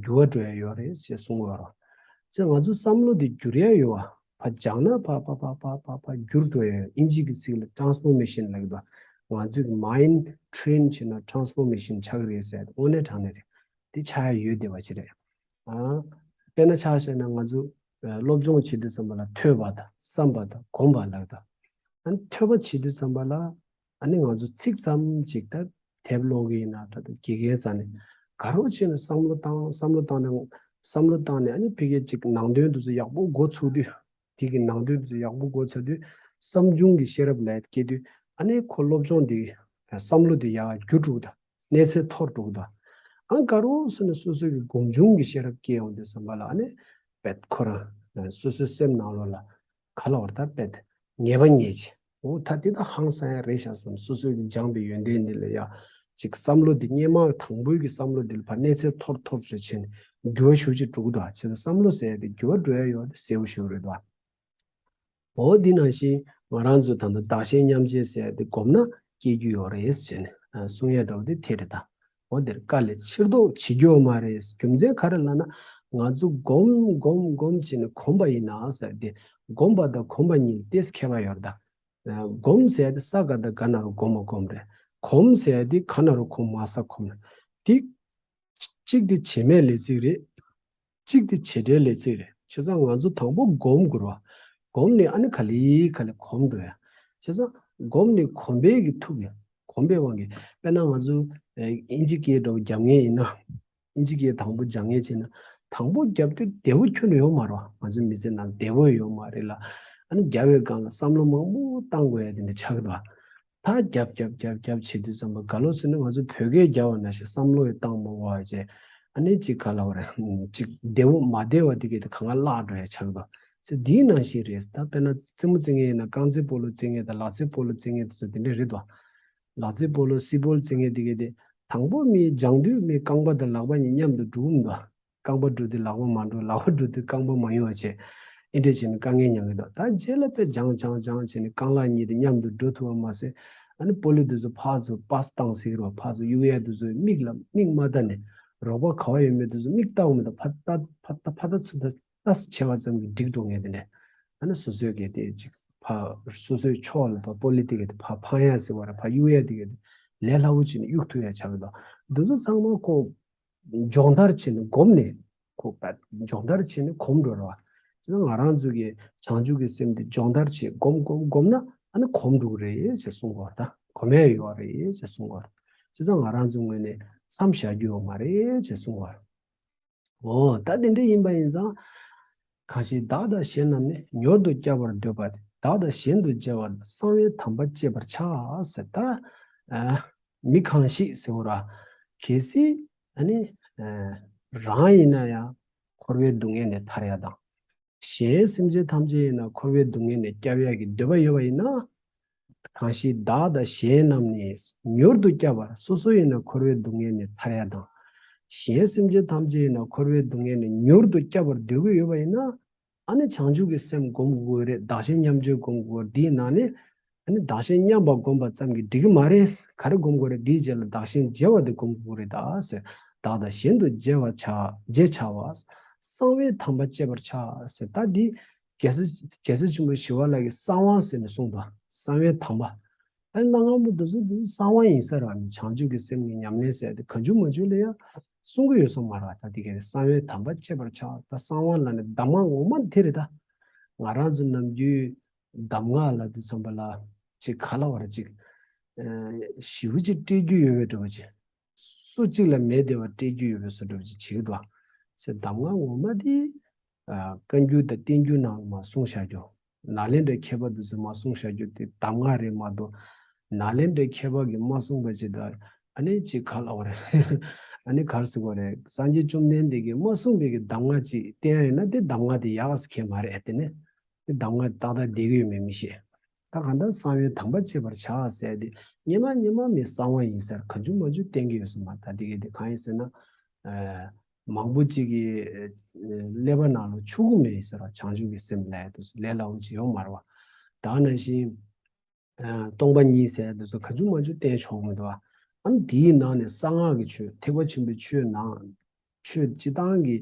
འགྱུར་བ་འགྲོ་ཡ་ཡོད་རེད་ཟེར་གསུང་གི་ཡོད་རེད་བ། བྱས་ཙང་ང་ཚོའི་བསམ་བློ་དེ་འགྱུར་ཡ་ཡོད་བ། ཕར་སྦྱངས་ན་ཕར་ཕར་ཕར་ཕར་ཕར་ཕར་འགྱུར་འགྲོ་ཡ་ཡོད། ཨིན་ཇི་གི་ཚིག་ལ་transformation་ལབ་ཀྱི་འདུག་ང་ཚོའི་mind train་བྱས་ན་transformation་ཆགས་ཀྱི་རེད་ཟེར། དངོས་གནས་དྲང་གནས་རེད། དེ་ཆགས་ཡ་ཡོད་བསྡད་པ་ཅིག་རེད། ཨ། དཔེར་ན་ཆ་བཞག་ན་ང་ཚོ་ཨ་སློབ་སྦྱོང་བྱེད་དུས་ཙམ་པ་ལ་ཐོས་པ་དང་བསམ་པ་དང་སྒོམ་པ་ལབ་དང་། ཨ་ནི་ཐོས་པ་བྱེད་དུས་ཙམ་པ་ལ་ཨ་ནི་ང་ཚོ་ཚིག་ཙམ་ཅིག་ད་དེབ་ཀློག་གི་ཡིན་ན་ད་དུང་དགེ་རྒན་རྩ་ནས་ག་རེ་བྱས་ནས་བསམ་བློ་བཏང་བསམ་བློ་བཏང་ནས་བསམ་བློ་བཏང་ནས་ཨ་ནི་ཕ་གི་ཅིག་ནང་དོན་དེ་ཚོ་ཡག་པོ་མགོ་ཚུགས་དུས། དེ་གི་ནང་དོན་དེ་ཚོ་ཡག་པོ་མགོ་ཚུགས་དུས་བསམ་བྱུང་གི་ཤེས་རབ་ལ་སྐྱེ་དུས་ཨ་ནི་ཁོ་སློབ་སྦྱོང་དེ་བསམ་བློ་དེ་ཡར་འགྱུར་འགྲོ་གི་འདུག་གནས་ཚད་མཐོར་འགྲོ་གི་འདུག་ཨ་ནི་ག་རེ་ཟེར་ན་སོ་སོ་གི་སྒོམ་བྱུང་གི་ཤེས་རབ་སྐྱེ་ཡོང་དུས་ཙམ་པ་ལ་ཨ་ནི་དཔེ་ཁོ་རང་སོ་སོའི་སེམས་ནང་ལོགས་ལ་ག་ལ་བར་ད་དཔེ་ངེས་པ་ངེས་ཀྱི་འོ་ད་དེ་ད་ཧང་སང་ཡ་རེད་ཤག་བསམ། སོ་སོ་གི་སྦྱངས་པའི་ཡོན་ཏན་འདི་ལ་ཡ་ཅིག་བསམ་བློ་འདི་སྔོན་མ་དང་པོའི་གི་བསམ་བློ་འདི་ལ་ཕར་གནས་ཚད་མཐོར་མཐོར་བྱས་ཕྱིན་འགྱུར་བ་ཞེ་པོ་ཅིག་འགྲོ་གི་འདུག་ཨ་བྱས་ཙང་བསམ་བློ་ཟེར་ཡ་དེ་འགྱུར་བ་འགྲོ་ཡ་ཡོད་དེ་གསལ་པོ་ཞེ་པོ་རེད་འདུག་ཨ། འོ་འདི་ནང་བཞིན་ང་རང་ཚོ་ད་ལྟ་བདག་གཞན་མཉམ་བརྗེ་ཟེར་ཡ་དེ་སྒོམ་ན་སྐྱེ་རྒྱུ་ཡོད་རེད་ཟེར་ནས་གསུང་ཡ་འདྲ་བོ་དེ་དེ་རེད་ད། འོ་དེར་དཀའ་ལས་ཕྱིར་ལྡོག་བྱེད་རྒྱུ་ཡོད་མ་རེད། རྒྱུ་མཚན་ག་རེ་ལབ་ན་ང་ཚོ་སྒོམ་སྒོམ་སྒོམ་བྱས་ནས་གོམས་པ་ཡིན་ན་ཟེར་ཏེ་སྒོམ་པ་དང་གོམས་པ་གཉིས་ཏེས་ཁྱད་པར་ཡོད་རེད་ད། སྒོམ་ཟེར་ཡ་དེ་ས་ག་ད་ག་ན་རོ་སྒོམ་མ་སྒོམ་རེད། གོམས་ཟེར་ཡ་དེ་ག་ན་རོ་གོམས་མ་ས་གོམས་རེད། དེ་གཅིག་དེ་བྱེད་མེད་ལས་ཚིག་རེད། གཅིག་དེ་བྱེད་འབྲེལ་ལས་ཚིག་རེད། བྱས་ཙང་ང་ཚོ་དང་པོ་སྒོམ་དགོས་ར། སྒོམ་ནས་ཨ་ནི་ག་ལེ་ག་ལེ་གོམས་འགྲོ་ཡ། བྱས་ཙང་སྒོམ་ནས་གོམས་པའི་གི་ཐུག་ཡ། གོམས་པའི་དབང་གིས་དཔེར་ན་ང་ཚོ་ཨིན་ཇི་སྐད་འདྲ་བོ་རྒྱབ་མཁན་ཡིན་ན། ཨིན་ཇི་སྐད་དང་པོ་སྦྱང་མཁན་བྱས་ན་དང་པོ་རྒྱབ་དུས་བདེ་བོ་ཁྱོན་ནས་ཡོད་མ་རེད་བ། ང་ཚོའི་མི་ཚེ་ནང་བདེ་བོ་ཡོད་མ་རེད་ལ། ཨ་ནི་རྒྱབ་པའི་སྒང་ལ་བསམ་བློ་མང་པོ་བཏང་དགོས་ཡ་དེ་འདྲ་ཆགས་ཀྱི་འདུག་ད་རྒྱབ་རྒྱབ་རྒྱབ་རྒྱབ་བྱེད་དུས་ཙམ་པ་ག་ལོ་ཟེར་ན་ང་ཚོ་བོད་སྐད་རྒྱབ་པ་ནང་བཞིན་བསམ་བློ་ཡི་བཏང་མ་བ་བྱས། ཨ་ནི་ཅིག་ག་ལ་བ་རེད། ཅིག་བདེ་བོ་མ་བདེ་བ་དེ་གས་དེ་གང་ག་བརླག་འགྲོ་ཡ་ཆགས་འདུག་ཟེར། དེའི་ནང་བཞིན་རེད། ད་དཔེར་ན་རྩེད་མོ་རྩེ་མཁན་ཡིན་ན་རྐང་རྩེད་སྤོ་ལོ་རྩེ་མཁན་དང་ལག་རྩེད་སྤོ་ལོ་རྩེ་མཁན་དེ་ཚོ་དེ་འདྲས་རེད་དོ། ལག་རྩེད་སྤོ་ལོ་སི་པོལ་རྩེ་མཁན་དེ་གས་དེ་དང་པོ་མི་སྦྱང་དུས་མི་རྐང་པ་དང་ལག་པ་གཉིས་མཉམ་དུ་འགྲོ་གི་མི་འདུག་རྐང་པ་འགྲོ་དུས་ལག་པ་མ་འགྲོ། ལག་པ་འགྲོ་དུས་རྐང་པ་མ་ཡོང་བ་བྱས། ཨེ་འདྲས་བྱས་ནས་དཀའ་ངལ་མྱངས་ཀྱི་འདུག་ད་རྗེས་ལ་དཔེ་སྦྱང་སྦྱང་སྦྱང་བྱས་ནས་རྐང་ལག་གཉིས་དེ་མཉམ་དུ་འགྲོ་ཐུབ་པ་མ་ཟད། ཨ་ནི་སྤོ་ལོ་དེ་ཚོ་ཕར་ཚུར་པཱ་སི་བཏང་ཟེར་གྱི་རེད་པ། ཕར་ཚུར་གཡུག་ཡ་དེ་ཚོ་མིག་ལ་མིག་མ་ལྟ་ནས་རོགས་པ་ག་བ་ཡོད་མེད་དེ་ཚོ་མིག་ལྟ་འོང་མི་འདུག་ཕར་ལྟ་ཕར་ལྟ་ཕར་ལྟ་ཚུར་ལྟ་ལྟ་བྱས་པ་ཙམ་གྱིས་འགྲིག་འགྲོ་མཁན་དེ་འདྲས། ཨ་ནི་སོ་སོའི་གི་དེ་ཅིག་ཕར་སོ་སོའི་ཕྱོགས་ལ་ཕར་སྤོ་ལོ་དེ་གི་དེ་ཕར་འཕང་ཡ་ཟེར་བ་རེད། ཕར་གཡུག་ཡ་དེ་གི་དེ་ལས་སླ་བོ་བྱས་ནས་གཡུག་ཐུབ་ཡ་ཆགས་ཀྱི་འདུག་འདི་ཚོ་ཚང་མ་ཁོ་སྦྱོང་བརྡར་བྱས་ནས་སྒོམ་ནས་ཁོ་སྦྱོང་བརྡར་བྱས་ནས་གོམས་འགྲོ་ར། བྱས་ཙང་ང་རང་ཚོ་གི་བྱང་ཆུབ་ཀྱི་སེམས་དེ་སྦྱོང་བརྡར་བྱས་སྒོམ་སྒོམ་སྒོམ་ན་ཨ་ནི་གོམས་འགྲོ་གི་རེད་ཅེས་གསུང་གི་ཡོད་རེད། ད་གོམས་ཡ་ཡོད་རེད་ཅེས་གསུང་གི་ཡོད་རེད། བྱས་ཙང་ང་རང་ཚོའི་ངོས་ནས་མཚམས་བཞག་རྒྱུ་ཡོད་མ་རེད་ཅེས་གསུང་གི་ཡོད་རེད། འོ་ད་དེ་འདྲ་ཡིན་པ་ཡིན་ཙང་། གང་ཞིག་བདག་དང་གཞན་རྣམས་ནི། མྱུར་དུ་བསྐྱབ་པར་འདོད་པ་དེ། བདག་དང་གཞན་དུ་བརྗེ་བ་ན། གསང་བའི་དམ་པ་བཅས་པར་བྱ་ཟེར། ད་ཨ་མི་གང་ཞིག་ཟེར་བ་ར། གལ་སྲིད་ཨ་ནི་ཨ་རང་ཡིན་ན་ཡང་འཁོར་བའི་སྡུག་བསྔལ་ནས་ཐར་ཡ་དང་། གཞན་སེམས་ཅན་ཐམས་ཅད་ཡིན་ན་འཁོར་བའི་སྡུག་བསྔལ་ནས་སྐྱབས་ཡ་གི་འདོད་པ་ཡོད་པ་ཡིན་ན། གང་ཞིག་བདག་དང་གཞན་རྣམས་ནི། མྱུར་དུ་བསྐྱབ་པར། སོ་སོ་ཡིན་ན་འཁོར་བའི་སྡུག་བསྔལ་ནས་ཐར་ཡ་དང་། གཞན་སེམས་ཅན་ཐམས་ཅད་ཡིན་ན་འཁོར་བའི་སྡུག་བསྔལ་ནས་མྱུར་དུ་བསྐྱབ་པར་འདོད་ཀྱི་ཡོད་པ་ཡིན་ན། ཨ་ནི་བྱང་ཆུབ་ཀྱི་སེམས་སྒོམ་དགོས་རེད། བདག་གཞན་མཉམ་བརྗེ་སྒོམ་དགོས་རེད། དེའི་ནང་ནས་ཨ་ནི་བདག་གཞན་མཉམ་པ་སྒོམ་པ་ཙམ་གྱིས་འགྲིག་གི་མ་རེད། ག་རེ་སྒོམ་དགོས་རེད། དེའི་རྗེས་ལ་བདག་གཞན་བརྗེ་བ་དེ་སྒོམ་དགོས་རེད་ད་ཟེར། བདག་དང་གཞན་དུ་བརྗེ་བར་བྱ། བརྗེ་བྱ་བ། གསང་བའི་དམ་པ་བཅས་པར་བྱ་ཟེར། ད་འདི་རྒྱལ་སྲས་རྒྱལ་སྲས་ཆེན་པོ་ཞི་བ་ལྷ་གིས་གསང་བ་ཟེར་ནས་གསུངས་པ། གསང་བའི་དམ་པ། ཨ་ནི་གནའ་སྔ་མོ་དེ་ཚོ་དེ་གསང་བ་ཡིན་ས་རེད། ཨ་ནི་བྱང་ཆུབ་ཀྱི་སེམས་ཀྱི་ཉམས་ལེན་ཟེར་དེ་གང་བྱུང་མང་བྱུང་ལ་ཡང་གསུང་གི་ཡོད་ས་མ་རེད། ད་དེ་གའི་གསང་བའི་དམ་པ་བཅས་པར་བྱ། ད་གསང་བ་ལ་ནི་གདམས་ངག་ངོ་མ་དེ་རེད་ད། ང་རང་ཚོ་ནམ་རྒྱུན་གདམས་ངག་ལབ་དུས་ཙམ་པ་ལ་ཅིག་ག་ལ་བ་རེད། ཅིག་ཨ་ཞེ་པོ་ཅིག་སྤྲད་རྒྱུ་ཡོད་པའི་འདྲ་བོ་ཅིག་སུ་གཅིག་ལ་མེད་བདེ་བ་སྤྲད་རྒྱུ་ཡོད་པའི་བཟོ་འདྲ་བོ་ཅིག་བྱེད་ཀྱི་འདུག་ཟེར། གདམས་ངག་ངོ་མ་དེ་ཨ་བཀའ་འགྱུར་དང་བསྟན་འགྱུར་ནང་ལ་མར་གསུངས་བཞག་རྒྱུ། ནཱ་ལེནྡྲའི་མཁས་པ་དེ་ཚོས་མར་གསུངས་བཞག་རྒྱུ་དེ་གདམས་ངག་རེད་མ་གཏོགས། ནཱ་ལེནྡྲའི་མཁས་པ་གིས་མ་གསུངས་པ་ཅིག་དང་། ཨ་ནི་ཅིག་ག་ལ་བ་རེད། ཨ་ནི་ག་རེ་ཟེར་དགོས་རེད། སངས་རྒྱས་བཅོམ་ལྡན་འདས་ཀྱིས་མ་གསུངས་པའི་གི་གདམས་ངག་ཅིག་བསྟན་ཡ་ཡིན་ན་དེ་གདམས་ངག་དེ་ཡག་ཟེར་མཁན་མ་རེད། ཨ་དེ་ནི། དེ་གདམས་ངག་ཏག་ཏག་བསྡད་ཀྱི་ཡོད་མེད་མི་ཤེས། ད་གང་ལྟར་གསང་བའི་དམ་པ་བཅས་པར་བྱ་ཟེར་དེ། སྔོན་མ་སྔོན་མ་མི་གསང་བ་ཡིན་ཟེར་གང་བྱུང་མང་བྱུང་བསྟན་གྱི་ཡོད་ས་མ་རེད། ད་དེ་གའི་དེ་གང་ཡིན་ཟེར་ན། ཨ་མང་པོ་ཅིག་གིས་ཨ་ཀླད་པ་ནང་ལ་ཆུག་གི་མེད་ཟེར་བ། བྱང་ཆུབ་ཀྱི་སེམས་ལབ་ཡ་དེ་ལས་སླ་བོ་ཅིག་ཡོད་མ་རེད་བ། ད་ནང་བཞིན་ཨ་སྟོང་པ་ཉིད་ཟེར་ཡ་དེ་ཚོ་གང་བྱུང་མང་བྱུང་བསྟན་ཆོག་གི་མི་འདུག་བ། ཨ་ནི་དེའི་ནང་ནས་གསང་སྔགས་ཀྱི་ཆོས། ཐེག་པ་ཆེན་པོའི་ཆོས་ནང་ཆོས་སྤྱི་བཏང་གི་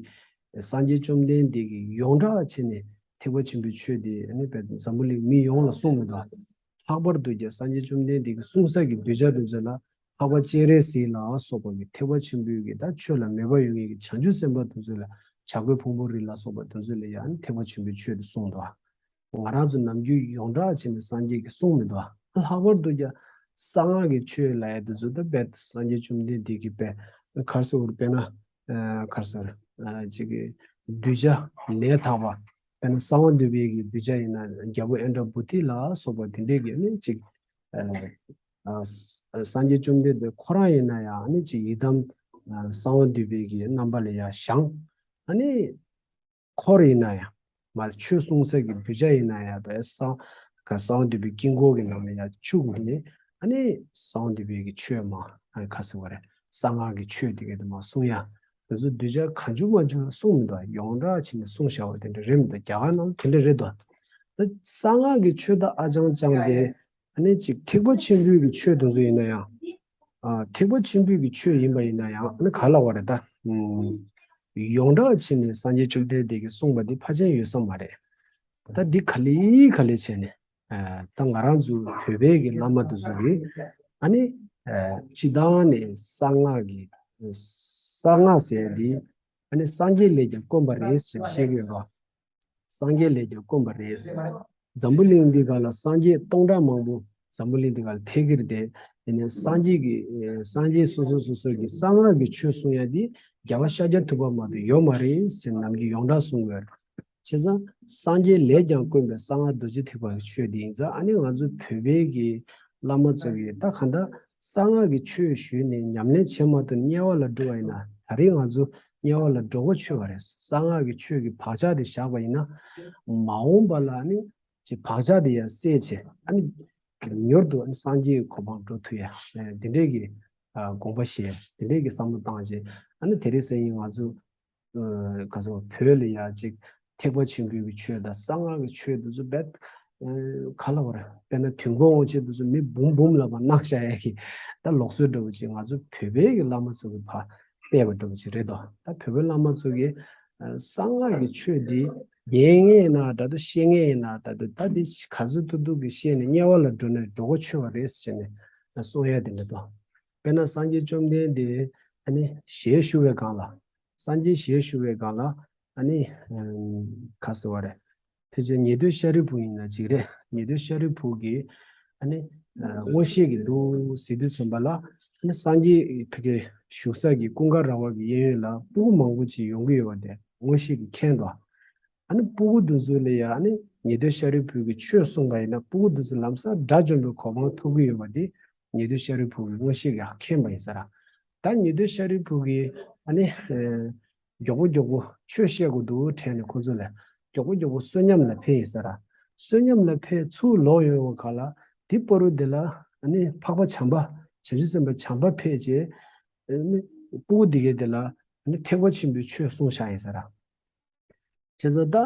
སངས་རྒྱས་བཅོམ་ལྡན་འདས་ཀྱིས་ཡོངས་གྲགས་བྱས་ནས་ཐེག་པ་ཆེན་པོའི་ཆོས་དེ་ཨ་ནི་དཔེ་འཛམ་བུ་གླིང་མི་ཡོངས་ལ་གསུངས་མི་འདུག་ལྷག་པར་དུ་ཀྱང་སངས་རྒྱས་བཅོམ་ལྡན་འདས་ཀྱིས་གསུང་ས་གི་གདུལ་བྱ་དེ་ཚོ་ལ་འཕགས་པ་སྤྱན་རས་གཟིགས་ལ་སོགས་པ་གི་ཐེག་པ་ཆེན་པོའི་གི་ད་ཆོས་ལ་མོས་པ་ཡོད་མཁན་གྱི་བྱང་ཆུབ་སེམས་དཔའ་དེ་ཚོ་ལ། བྱ་རྒོད་ཕུང་པོའི་རི་ལ་སོགས་པ་དེ་ཚོ་ལ་ཡང་ཐེག་པ་ཆེན་པོའི་ཆོས་དེ་གསུངས་འདུག་ང་རང་ཚོ་ནམ་རྒྱུན་ཡོངས་གྲགས་བྱས་ནས་སངས་རྒྱས་ཀྱིས་གསུངས་མི་འདུག་ལྷག་པར་དུ་ཀྱང་གསང་སྔགས་ཀྱི་ཆོས་ལབ་ཡ་དེ་ཚོ་ད་དཔེ་སངས་རྒྱས་བཅོམ་ལྡན་འདས་ཀྱིས་དཔེ་ག་རེ་ཟེར་དགོས་རེད། དཔེར་ན་ཨ་ག་རེ་ཟེར་དགོས་རེད། ཨ་ཅིག་གི་གདུལ་བྱ་ལས་དག་པ། དཔེར་ན་གསང་བ་འདུས་པའི་གི་གདུལ་བྱ་ཡིན་ན་རྒྱལ་པོ་ཨནྡྲ་བྷུ་ཏི་ལ་སོགས་པ་དེ་འདྲས་ཀྱི་ཨ་ནི་ཅིག་ཨ་ཨ་སངས་རྒྱས་བཅོམ་ལྡན་འདས་ཁོ་རང་ཡིན་ན་ཡང་ཨ་ནི་ཅིག་ཡི་དམ་ཨ་གསང་བ་འདུས་པའི་གི་རྣམ་པ་ལ་ཡང་བཞེངས། ཨ་ནི་འཁོར་ཡིན་ན་ཡང་། མ་ཆོས་གསུང་སའི་གི་གདུལ་བྱ་ཡིན་ན་ཡང་དཔེ་གསང་ག་གསང་བ་འདུས་པའི་དཀྱིལ་འཁོར་གྱི་ནང་ལ་ཡང་བཅུག་ནས་ཨ་ནི་གསང་བ་འདུས་པའི་གི་ཆོས་མ་ཨ་ནི་ག་ཟེར་བ་རེད། གསང་སྔགས་ཀྱི་ཆོས་དེ་ག་དེ་མ་གསུང་ཡ། དེ་ཚོ་གདུལ་བྱ་གང་བྱུང་མང་བྱུང་གསུང་མི་འདུག་ཡོངས་གྲགས་བྱས་ནས་གསུང་བཞག་པ་དེ་འདྲ་རེད་མི་འདུག་རྒྱ་གར་ནང་དེ་འདྲ་རེད་འདུག་ད་གསང་སྔགས་ཀྱི་ཆོས་ད་ཨ་ཅང་ཅང་དེ། ཨ་ནི་ཅིག་ཐེག་པ་ཆེན་པོའི་གི་ཆོས་དེ་ཚོ་ཡིན་ན་ཡང་། ཨ་ཐེག་པ་ཆེན་པོའི་གི་ཆོས་ཡིན་པ་ཡིན་ན་ཡང་ཨ་ནི་ག་ལ་བ་རེད་ད། ཨུམ། ཡོངས་གྲགས་བྱས་ནས་སངས་རྒྱས་བཅོམ་ལྡན་འདས་ཀྱིས་གསུངས་པ་འདི་ཕལ་ཆེར་ཡོད་ས་མ་རེད། ད་འདི་ག་ལེ་ག་ལེ་བྱས་ནས། ཨ་ད་ང་རང་ཚོ་བོད་པའི་གི་བླ་མ་དེ་ཚོ་གིས་ཨ་ནི་ཨ་སྤྱི་བཏང་ནས་གསང་སྔགས་ཀྱི་གསང་སྔགས་ཟེར་ཡ་འདི་ཨ་ནི་སངས་རྒྱས་ལས་ཀྱང་དཀོན་པ་རེད་ཟེར་བཤད་ཀྱི་ཡོད་པ། སངས་རྒྱས་ལས་ཀྱང་དཀོན་པ་རེད། འཛམ་བུ་གླིང་འདི་ག་ལ་སངས་རྒྱས་སྟོང་ཕྲག་མང་པོ་འཛམ་བུ་གླིང་འདི་ག་ལ་ཕེབས་ཀྱི་རེད་དེ། དེ་ནས་སངས་རྒྱས་ཀྱི་སངས་རྒྱས་སོ་སོ་སོ་སོ་གི་གསང་སྔགས་ཀྱི་ཆོས་གསུང་ཡ་འདི་རྒྱལ་བ་ཤཱཀྱ་ཐུབ་པ་མ་གཏོགས་ཡོད་མ་རེད་ཟེར་ནམ་རྒྱུན་ཡོངས་གྲགས་གསུང་གི་ཡོད་རེད། བྱས་ཙང་སངས་རྒྱས་ལས་ཀྱང་དཀོན་པའི་གསང་སྔགས་རྡོ་རྗེ་ཐེག་པ་གི་ཆོས་འདི་ཡིན་ཙང་ཨ་ནི་ང་ཚོ་བོད་པའི་གི་ བླ་མ་ཚོ་གིས་ད་གང་ལྟར་གསང་སྔགས་ཀྱི་ཆོས་ཞུས་ནས་ཉམས་ལེན་བྱེད་མ་ཐུབ་དམྱལ་བ་ལ་འགྲོ་བ་ཡིན་ན། ད་རེས་ང་ཚོ་དམྱལ་བ་ལ་འགྲོ་གོ་ཆོད་པ་རེད། གསང་སྔགས་ཀྱི་ཆོས་ཀྱི་བག་ཆགས་དེ་བཞག་པ་ཡིན་ན། མ་འོངས་པ་ལ་ནི་ཅིག་བག་ཆགས་དེ་ཡང་སེལ་བྱས། ཨ་ནི་མྱུར་དུ་ཨ་ནི་སངས་རྒྱས་ཀྱི་གོ་འཕང་འགྲོ་ཐུབ་ཡ། ཨ་འདི་འདྲས་ཀྱི་ཨ་དགོངས་པ་བཞེས། འདི་འདྲས་ཀྱི་བསམ་བློ་བཏང་བྱས། ཨ་ནི་དེ་རིང་སང་ཉིན་ང་ཚོ་ཨ་ག་ཚོད་བོད་ལ་ཡ་ཅིག་ཐེག་པ་ཆེན་པོའི་གི་ཆོས་དང་གསང་སྔགས་ཀྱི་ཆོས་འདི་ཚོ་རྦད་ཨ་ག་ལ་བར་དཔེར་ན་དུས་འཁོར་དབང་ཆེན་འདི་ཚོ་མི་འབུམ་འབུམ་ལ་བར་གནང་བཞག་ཡ་གི་ད་ལུགས་སྲོལ་འདྲ་བོ་ཅིག་ང་ཚོ་བོད་པའི་གི་བླ་མ་ཚོ་གི་ཕར་སྤེལ་བ་འདྲ་བོ་ཅིག་རེད་དོ། ད་བོད་པའི་བླ་མ་ཚོ་གིས་ཨ་གསང་སྔགས་ཀྱི་ཆོས་འདི་ཉན་མཁན་ཡིན་ན་འདྲ་འདུག། ཤེས་མཁན་ཡིན་ན་འདྲ་འདུག། ད་འདི་ག་ཚོད་ཐུབ་ཐུབ་ཀྱིས་ཤེས་ནས་དམྱལ་བ་ལ་འགྲོ་ནས་འགྲོ་གོ་ཆོད་པ་རེད་ཟེར་ནས་གསུང་ཡ་དེ་འདྲ་འདུག། དཔེར་ན་སངས་རྒྱས་བཅོམ་ལྡན་འདས་ཨ་ནི་ཞལ་བཞུགས་པའི་སྒང་ལ། སངས་རྒྱས་ཞལ་བཞུགས་པའི་སྒང་ལ་ཨ་ནི་ཨ་ག་ཟེར་བ་རེད། ཕལ་ཆེར་ཉན་ཐོས་ཤཱ་རིའི་བུ་ཡིན་ན་ཅིག་རེད། ཉན་ཐོས་ཤཱ་རིའི་བུ་གིས་ཨ་ནི་ཨ་མངོན་ཤེས་ཀྱིས་འདུག་ཟེར་དུས་ཙམ་པ་ལ། ཨ་ནི་སངས་རྒྱས་ཕ་གི་བཞུགས་ས་གི་ཀུན་དགའ་ར་བ་གི་གཡས་གཡོན་ལ་སྤུ་གུ་མང་པོ་ཅིག་ཡོང་གི་ཡོད་པ་དེ་མངོན་ཤེས་ཀྱིས་མཁྱེན་འདུག། ཨ་ནི་སྤུ་གུ་འདི་ཚོ་ལ་ཡ་ཨ་ནི་ཉན་ཐོས་ཤཱ་རིའི་བུ་གིས་ཆོས་གསུངས་པ་ཡིན་ན། སྤུ་གུ་འདི་ཚོ་ལམ་སང་དགྲ་བཅོམ་པའི་གོ་འཕང་ཐོབ་ཀྱི་ཡོད་པ་དེ་ཉན་ཐོས་ཤཱ་རིའི་བུ་གིས་མངོན་ཤེས་ཀྱིས་མཁྱེན་པ་ཡིན་ས་ར། ད་ཉན་ཐོས་ཤཱ་རིའི་བུ་གིས་ཨ་ནི་ཨ་མགྱོགས་པོ་མགྱོགས་པོ་ཆོས་བཤད་དགོས་འདུག་དྲན་ནས་ཁོ་ཚོ་ལ་མགྱོགས་པོ་མགྱོགས་པོ་བསོད་སྙོམས་ལ་ཕེབས་ཡིན་ས་ར། བསོད་སྙོམས་ལ་ཕེབས་ཚུར་ལོག་ཡོང་བ་ག་ལ། དེ་བར་དུ་དེ་ལ་ཨ་ནི་འཕགས་པ་བྱམས་པ། བྱང་ཆུབ་སེམས་དཔའ་བྱམས་པ་ཕེབས་རྗེས་ཨ་ནི་སྤུ་གུ་དེ་གས་དེ་ལ་ཨ་ནི་ཐེག་པ་ཆེན་པོའི་ཆོས་གསུངས་བཞག་ཡིན་ས་ར། བྱས་ཙང་ད་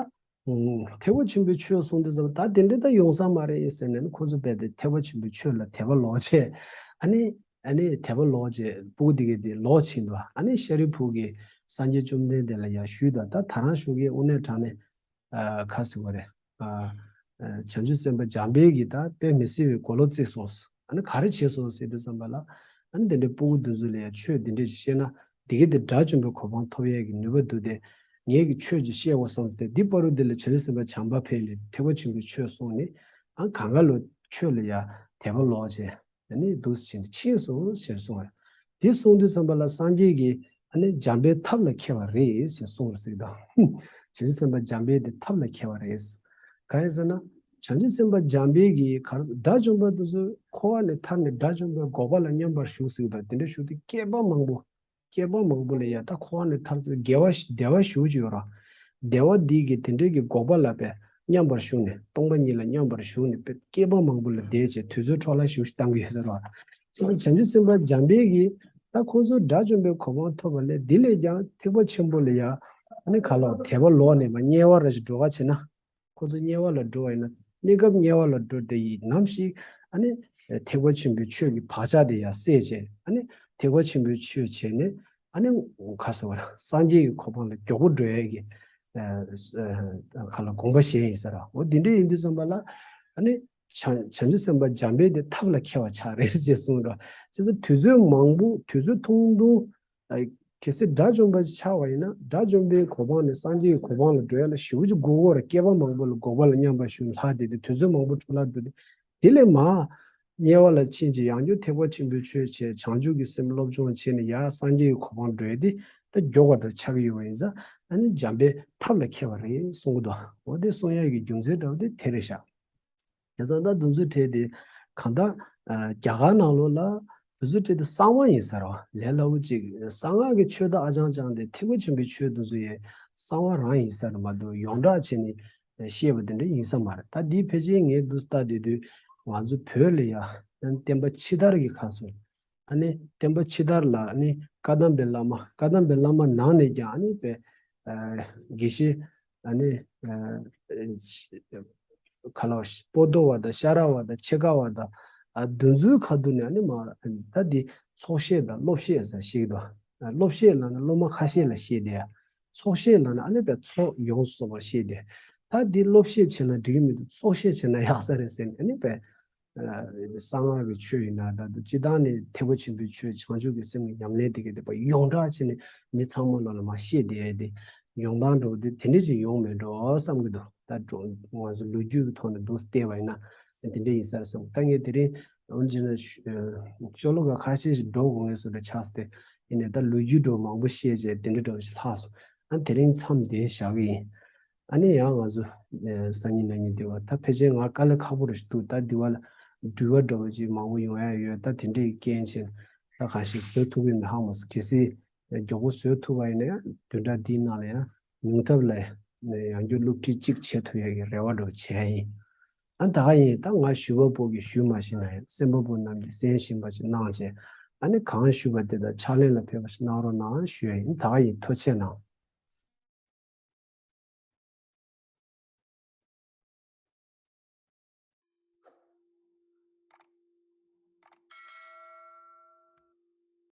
ཐེག་པ་ཆེན་པོའི་ཆོས་གསུངས་དུས་ཙམ་ད་དེ་འདྲ་ད་ཡོང་ས་མ་རེད་ཟེར་ནས་ཁོ་ཚོ་རྦད་དེ་ཐེག་པ་ཆེན་པོའི་ཆོས་ལ་དད་པ་ལོག་བྱས། ཨ་ནི་ཨ་ནི་དད་པ་ལོག་བྱས་སྤུ་གུ་དེ་གས་དེ་ལོག་ཕྱིན་འདུག། ཨ་ནི་ཤཱ་རིའི་བུ་གིས་སངས་རྒྱས་བཅོམ་ལྡན་འདས་ལ་ཡང་ཞུས་དང་། ད་ད་རང་ཞུ་གི་དངོས་གནས་དྲང་གནས་ཨ་ག་ཟེར་བ་རེད། ཨ་ཨ་བྱང་ཆུབ་སེམས་དཔའ་འཇམ་དཔལ་གྱིས་ད་དཔེ་མི་སྲིད་པའི་གོ་ལོག་བརྩིགས་སོང་། ཨ་ནི་ག་རེ་བྱས་སོང་ཟེར་དུས་ཙམ་པ་ལ། ཨ་ནི་དེ་འདྲའི་སྤུ་གུ་འདི་ཚོ་ལ་ཡང་ཆོས་འདི་འདྲས་ཤིག་བཤད་ན་འདི་གས་དེ་དགྲ་བཅོམ་པའི་གོ་འཕང་ཐོབ་ཡས་ཀྱི་ནུས་པ་འདུག་སྟེ། ངས་ཀྱི་ཆོས་ཅིག་བཤད་དགོས་བསམ་སྟེ། འདི་བར་དུ་འདི་ལ་བྱང་ཆུབ་སེམས་དཔའ་བྱམས་པ་ཕེབས་ནས་ཐེག་པ་ཆེན་པོའི་ཆོས་གསུངས་ནས། ཨ་གང་ག་ལོ་ཆོས་ལ་ཡང་དད་པ་ལོག་བྱས། ཨ་ནི་འདུག་ཕྱིན་ཕྱིན་སོང་ཟེར་གསུངས་པ། དེ་གསུངས་དུས་ཙམ་པ་ལ་སངས་རྒྱས་ཀྱིས་ཨ་ནི་འཇམ་དཔལ་ཐབས་ལ་མཁས་པ་རེད་ཟེར་གསུངས་པ་ཟེར་དང་། བྱང་ཆུབ་སེམས་དཔའ་འཇམ་དཔལ་དེ་ཐབས་ལ་མཁས་པ་རེད། གང་ཡིན་ཟེར་ན། བྱང་ཆུབ་སེམས་དཔའ་འཇམ་དཔལ་གྱིས་ག་རེ། དགྲ་བཅོམ་པ་དེ་ཚོ་འཁོར་བ་ནས་ཐར་ནས་དགྲ་བཅོམ་པའི་འགོག་པ་ལ་མཉམ་པར་ཞུགས་ཟེར་དང་། དེ་འདྲ་ཞུགས་དུས་བསྐལ་པ་མང་པོ། བསྐལ་པ་མང་པོ་ལ་ཡ་ད་འཁོར་བ་ནས་ཐར་ཚུལ་དགེ་བ་བདེ་བ་ཞུགས་ཀྱི་ཡོད་ར། བདེ་བ་འདི་གི་དེ་འདྲའི་གི་འགོག་པ་ལ་པའི་མཉམ་པར་ཞུགས་ནས། སྟོང་པ་ཉིད་ལ་མཉམ་པར་ཞུགས་ནས་པའི་བསྐལ་པ་མང་པོ་ལ་བསྡད་བྱས་དུས་ཚོད་འཕྲོ་བརླག་ཞུགས་ཤིག་བཏང་གི་ཡོད་ཟེར་བ། ཅེས་བྱང་ཆུབ་སེམས་དཔའ་འཇམ་དཔལ་གྱིས་ད་ཁོ་ཚོ་དགྲ་བཅོམ་པའི་གོ་འཕང་ཐོབ་པ་ལས། འདི་ལས་ཀྱང་ཐེག་པ་ཆེན་པོ་ལ་ཡ་ཨ་ནི་ག་ལ་དད་པ་ལོག་ནས་མ་དམྱལ་བ་ར་ཞིག་འགྲོ་ག་བྱེད་ན། ཁོ་ཚོ་དམྱལ་བ་ལ་འགྲོ་བ་ཡིན་ན། གནས་སྐབས་དམྱལ་བ་ལ་འགྲོ་དེ་ཡིན་ནམ་ཞིག་ཨ་ནི་ཐེག་པ་ཆེན་པོའི་ཆོས་ཀྱི་བག་ཆགས་དེ་ཡང་སད་བྱས། ཨ་ནི་ཐེག་པ་ཆེན་པོའི་ཆོས་བྱས་ནས། ཨ་ནི་ག་ཟེར་བ་ར། སངས་རྒྱས་ཀྱི་གོ་འཕང་ལ་མགྱོགས་པོ་འགྲོ་ཡས་ཀྱི་ཨ་ཨ་ག་ལ་དགོངས་པ་བཞེས་ཡིན་ཟེར་ར། འོ་འདི་འདྲ་ཡིན་དུས་ཙམ་པ་ལ། ཨ་ནི་བྱང་བྱང་ཆུབ་སེམས་དཔའ་འཇམ་དཔལ་དེ་ཐབས་ལ་མཁས་པ་ཆགས་རེད་ཅེས་གསུངས་འདུག། བྱས་ཙང་དུས་ཚོད་མང་པོ། དུས་ཚོད་ཐུང་ཐུང་། ཨ་གལ་སྲིད་དགྲ་བཅོམ་པ་ཆགས་པ་ཡིན་ན། དགྲ་བཅོམ་པའི་གོ་འཕང་ནས་སངས་རྒྱས་ཀྱི་གོ་འཕང་ལ་འགྲོ་ཡ་ལ་ཞེ་པོ་ཅིག་འགོར་གྱི་ཡོད་རེད། བསྐལ་པ་མང་པོ་ལ་འགོག་པ་ལ་མཉམ་པར་ཞུགས་ལྷག་བསྡད་དེ། དུས་ཚོད་མང་པོ་འཕྲོ་བརླག་འགྲོ་དུས། དེ་ལས་མར་དམྱལ་བ་ལ་ཕྱིན་བྱས་ཡང་བསྐྱར་ཐེག་པ་ཆེན་པོའི་ཆོས་བྱས། བྱང་ཆུབ་ཀྱི་སེམས་སློབ་སྦྱོང་བྱས་ནས་ཡར་སངས་རྒྱས་ཀྱི་གོ་འཕང་འགྲོ་ཡ་དེ་ད་མགྱོགས་པ་འདྲ་ཆགས་ཀྱི་ཡོད་པ་ཡིན་ཙང་། ཨ་ནི་འཇམ་དཔལ་ཐབས་ལ་མཁས་པ་རེད་གསུང་གི་འདུག། འོ་དེ་གསུང་ཡ་གི་རྒྱུ་མཚན་འདྲ་བོ་དེ་དེ་རེད་ཤག། བྱས་ཙང་ད་འདི་ཚོའི་གྲས་དེ་གང་ལྟར་ཨ་རྒྱ་གར་ནང་ལོགས་ལ་འདི་ཚོའི་གྲས་དེ་གསང་བ་ཡིན་ས་རེད་བ། ལས་སླ་པོ་ཅིག། གསང་སྔགས་ཀྱི་ཆོས་དང་ཨ་ཅང་ཅང་དེ། ཐེག་པ་ཆེན་པོའི་ཆོས་འདི་ཚོ་ཡི་གསང་བ་རང་ཡིན་ས་རེད་མ་གཏོགས། ཡོངས་གྲགས་བྱས་ནས་བཤད་པ་དེ་འདྲ་ཡིན་ས་མ་རེད། ད་འདི་ཕལ་ཆེར་ངས་འདི་ལྟ་བསྡད་དུས་ང་ཚོ་བོད་ལ་ཡ་བསྟན་པ་ཕྱི་དར་གྱི་ཁ་སོ། ཨ་ནི་བསྟན་པ་ཕྱི་དར་ལ་ཨ་ནི་བཀའ་གདམས་པའི་བླ་མ། བཀའ་གདམས་པའི་བླ་མ་ནང་ནས་ཀྱང་ཨ་ནི་པའི་ཨ་དགེ་བཤེས། ཨ་ནི་ཨ་ག་ལ་བ། པོ་ཏོ་བ་དང་ཤ་ར་བ་དང་ཕྱེད་ཀ་བ་དང་། ཨ་འདི་ཚོའི་ཁ་ཐུག་ནས་ཨ་ནི་མ་ད་འདི་ཚོགས་བཤད་དང་སློབ་བཤད་ཟེར་ཞིག་དང་། ཨ་སློབ་བཤད་ལབ་ན་སློབ་མ་ཁ་ཤས་ལ་བཤད་དེ། ཚོགས་བཤད་ལབ་ན་ཨ་ནི་པའི་ཚོགས་ཡོངས་སུ་རྫོགས་པར་བཤད་དེ། ད་འདི་སློབ་བཤད་བྱས་ན་འགྲིག་གི་མི་འདུག། ཚོགས་བཤད་བྱས་ན་ཡག་ས་རེད་ཟེར་ནས། ཨ་ནི་པའི་ཨ་གསང་སྔགས་ཀྱི་ཆོས་ཡིན་ན་འདྲ་འདུག། སྤྱིར་བཏང་ནས་ཐེག་པ་ཆེན་པོའི་ཆོས་བྱང་ཆུབ་ཀྱི་སེམས་ཀྱི་ཉམས་ལེན་དེ་ག་དེ་པ་ཡོངས་གྲགས་བྱས་ནས་མི་ཚང་མ་ལོ་ལ་མ་བཤད་དེ་ཡ་དེ་ཡོང་སྟངས་འགྲོ་དེ་དེ་འདྲ་ཅིག་ཡོང་མེད་འགྲོ་བསམ་གྱི་འདུག། ད་འགྲོ་ང་ཚོ་ལོ་རྒྱུས་ཀྱི་ཐོག་ནས་འདུག་བལྟས་པ་ཡིན་ན་དེ་འདྲ་ཡིན་ས་རེད་བསམ། ད་ངས་དེ་རིང་འོན་ཅི་ན་ཤོ་ལོ་ཀ་ཁ་ཤས་ཤིག་འགྲོ་དགོས་ངེས་སུ་འདྲ་ཆགས་སོང་སྟེ། ཡིན་ནའི་ད་ལོ་རྒྱུས་འགྲོ་མང་པོ་བཤད་བྱས་དེ་འདྲ་འདྲ་བ་ཞིག་ལྷག་སོང་། ཨ་དེ་རིང་མཚམས་འདི་བཞག་གི་ཡིན། ཨ་ནི་ཡང་ང་ཚོ་ཨ་སང་ཉིན་གནངས་ཉིན་འདི་བ་ད་ཕལ་ཆེར་ང་དཀའ་ལས་ཁག་པོ་རེ་ཞིག་འདུག། ད་འདི་བ་ལ་ འགྲུལ་བ་འདྲ་བོ་ཅིག་མང་པོ་ཡོང་ཡ་ཡོད། ད་དེ་འདྲའི་རྐྱེན་བྱས་ད་གང་ཞིག་བཟོ་ཐུབ་ཀྱི་མེད་ཧ་མ་སོང་། གལ་སྲིད་མགྱོགས་པོ་བཟོ་ཐུབ་པ་ཡིན་ན་ཡང་བདུན་ཕྲག་འདིའི་ནང་ལ་ཡང་ཉུང་མཐའ་ལ་ཡང་བསྐྱར་སློབ་ཁྲིད་ཅིག་བྱེད་ཐུབ་ཡ་གི་རེ་བ་འདྲ་བོ་བྱས་ཡིན། ཨ་ད་ག་ཡིན། ད་ང་ཞུ་བ་པོ་གིས་ཞུས་མ་ཤེས་ན་ཡང་གསན་པ་པོ་རྣམས་ཀྱིས་གསན་བཞིན་པ་ཅིག་གནང་བྱས། ཨ་ནི་གང་ཞུས་པ་དེ་དག་ཕྱག་ལེན་ལ་ཕེབས་པ་ཞིག་གནང་རོགས་གནང་ཞུ་ཡ་ཡིན། ད་ག་ཡིན། ཐུགས་རྗེ་གནང་།